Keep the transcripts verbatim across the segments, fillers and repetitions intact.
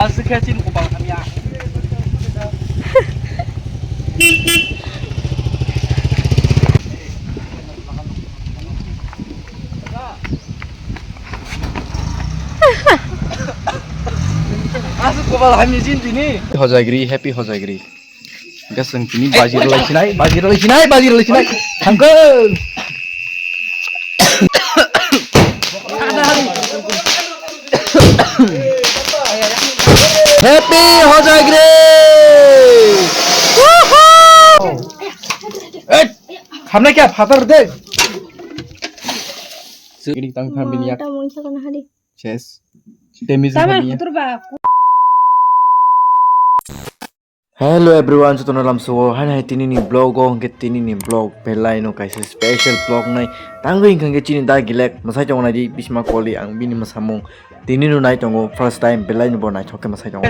Aswk khe chini kopal hamya. Aswk kopal hamya chini tini. Hojagri, happy Hojagri. Gasang tini baji rwlai sinai, baji rwlai sinai, baji rwlai sinai. Thangkol. Happy Hojagri! Woohoo! Ei, khamnai kya phatar de? Ini tang tham bini yak. Ses. Damage. Hello everyone, jotono lamsao hai hai tini ni vlog o hwnkhe tini ni vlog belai no kaisa special vlog nai tangwi hwnkhe chini da gilek mwsai tongo naidi bisma koli ang bini mwsamung tini no nai tongo first time belai no bo naithok khe mwsai tongo.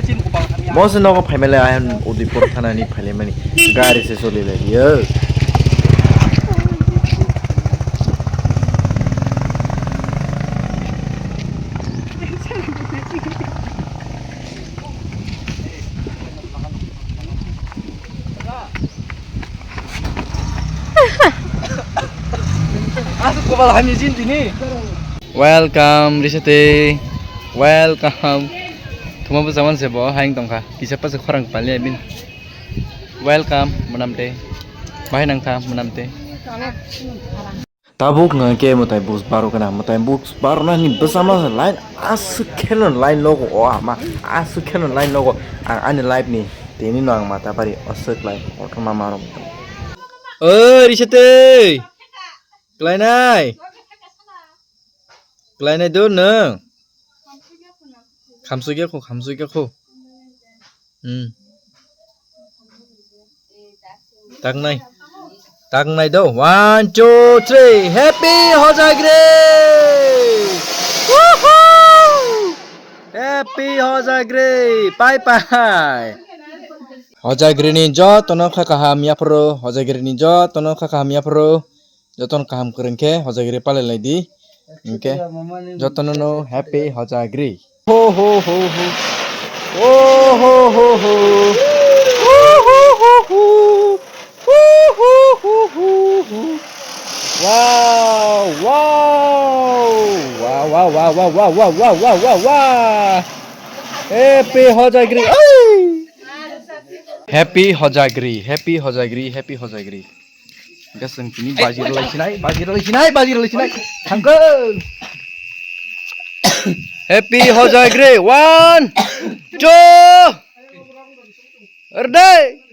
Bo se nogo phaimale ayang Udaipur thana ni phailaimani gari se choli lai yo. Aswk kopal hamya chini tini. Welcome, Risate. Welcome. Thuma bwsa manse bo, haing tongkha. Kisa pasa khorang pali abin. Welcome, mwnam te. Bahai nangkha, mwnam te. Tabuk nang ke mwtai bus baro kana, mwtai bus baro na ni bwsa ma line aswk kheno line logo o ama, aswk kheno line logo ang ani life ni tini no ang mata pari aswk line kotorma maro. Oi, Risate! Klainai? Klainai do nang? Khamsugya kho, khamsugya kho. Hmm. Taknai. Taknai do. One, two, three. Happy Hojagri! Woohoo! Happy Hojagri! Bye bye. Hojagri ni jotono kha kaham yaphuru. Hojagri ni jotono kha kaham yaphuru. Jotono kaham kwrwng khe Hojagri palai lai di. Hinkhe jotono no happy Hojagri. Ho ho ho ho. Ho ho ho ho. Ho ho ho ho. Ho ho ho ho ho. Wow, wow. Wow, wow, wow. Happy Hojagri. Ai! Happy Hojagri, happy Hojagri, happy Hojagri. Gasang tini baji rwlai sinai, baji rwlai sinai, baji rwlai sinai. Thangkol. Happy Hojagri. One, two, ready,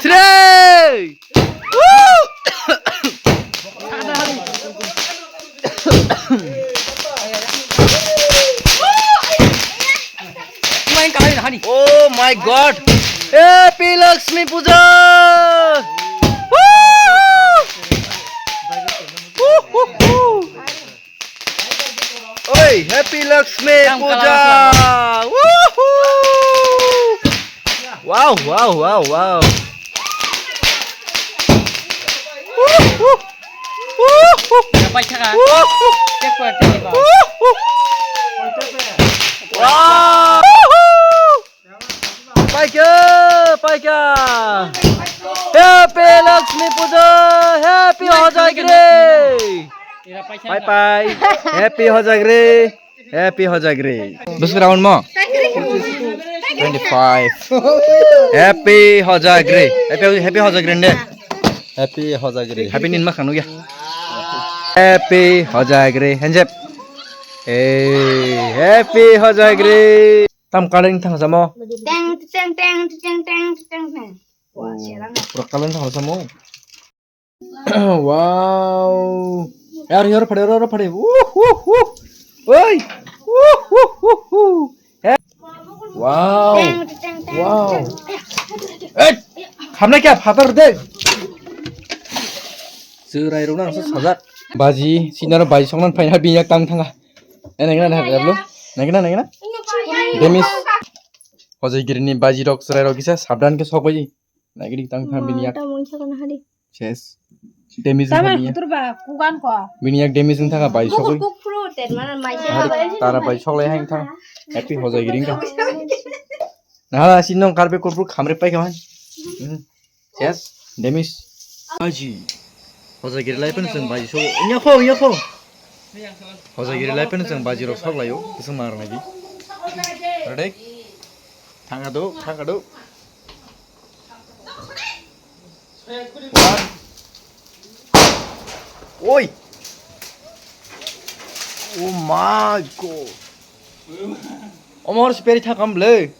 three. Woo! Oh my God! Happy Lakshmi Puja! Woo! Woo, woo, woo. Oi, Happy Lakshmi Puja! Woohoo! Wow, wow, wow, wow. Woohoo! Woohoo! Woohoo! Wow! Paikha, paikha. Happy Lakshmi Puja, happy Hojagri. Bye bye. Happy Hojagri. Happy Hojagri. Bwswk round mo? Twenty five. Happy Hojagri. Happy, happy Hojagri nde. Happy Hojagri. Happy nin ma khanu ya. Happy Hojagri. Hanjep. Hey, happy Hojagri. Tam kaleng thang samo. Teng, teng, teng. Wah, serang. Pura kaleng thang samo. Wow. Yar, yar, phade, yar, phade. Wuh, wuh, wuh. Oi. Wuh, wuh, wuh, wuh. Eh. Wow. Teng, teng, teng, wow, teng. Eh, khamna kya phatar de. Serai rona sa sajak. Baji, sinar baji songnan phaina biyak tang thanga. Eh, nengna, nengna, nengna. Demis. Hojai girini baji rok, serai rok kisa sabdan ke sok baji. Nagini tang thang bini yak. Ses. Damage wngkha bini yak. Bini yak damage wngkha bai sokwi. Hari tara bai soklai hai wngkha. Happy hojagiri wngkha. Nahala si nong karbe kurpur khamre paikha man. Hmm. Yes, demis. Baji. Hojagiri lai phano chwng baji so. Nya kho, nya kho. Hojagiri lai phano chwng baji rok sok laio. Kisung mar nagi. Ready? Thangado, thangado. One. Oi. Oh my God. Omor speri thakam le.